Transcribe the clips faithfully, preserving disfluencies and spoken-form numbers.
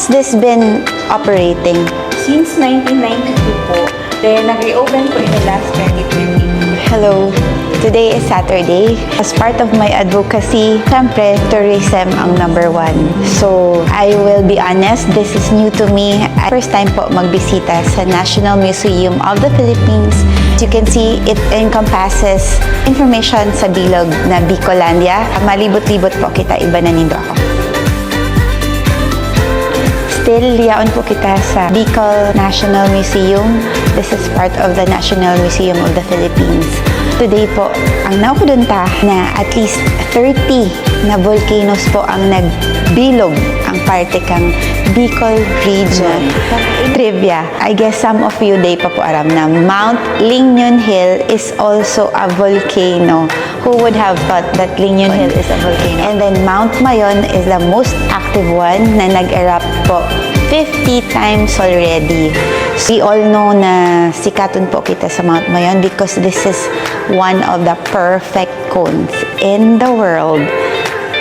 This been operating? Since nineteen ninety-two po, then nag-reopen po in the last twenty twenty. Hello. Today is Saturday. As part of my advocacy, syempre, tourism ang number one. So, I will be honest, this is new to me. First time po magbisita sa National Museum of the Philippines. As you can see, it encompasses information sa bilog na Bicolandia. Malibot-libot po kita, iba na nindo ako. Still, yaon po kita sa Bicol National Museum. This is part of the National Museum of the Philippines. Today po, ang naukdon ta na at least thirty na volcanoes po ang nagbilog ang parte kang Bicol region. Trivia. I guess some of you day pa po aram na Mount Lingnion Hill is also a volcano. Who would have thought that Lingnion Hill is a volcano? And then Mount Mayon is the most active one na nag-erupt po fifty times already. We all know na sikatun po kita sa Mount Mayon because this is one of the perfect cones in the world.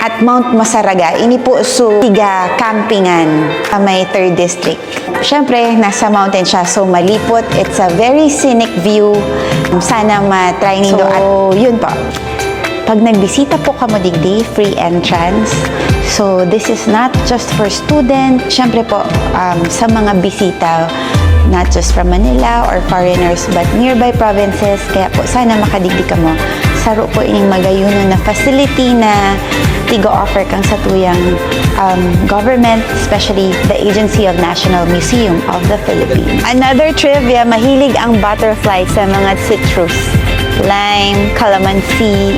At Mount Masaraga, ini po su tiga campingan sa may third district. Siyempre, nasa mountain siya, so malipot. It's a very scenic view. Sana ma-try nindo. So, yun po. Pag nagbisita po kamo digdi, free entrance. So, this is not just for student. Siyempre po, um, sa mga bisita, not just from Manila or foreigners, but nearby provinces. Kaya po, sana makadigdi kamo. Saro po ining magayunon na facility na tigo-offer kang satuyang, um, government, especially the Agency of National Museum of the Philippines. Another trivia, mahilig ang butterfly sa mga citrus, lime, calamansi,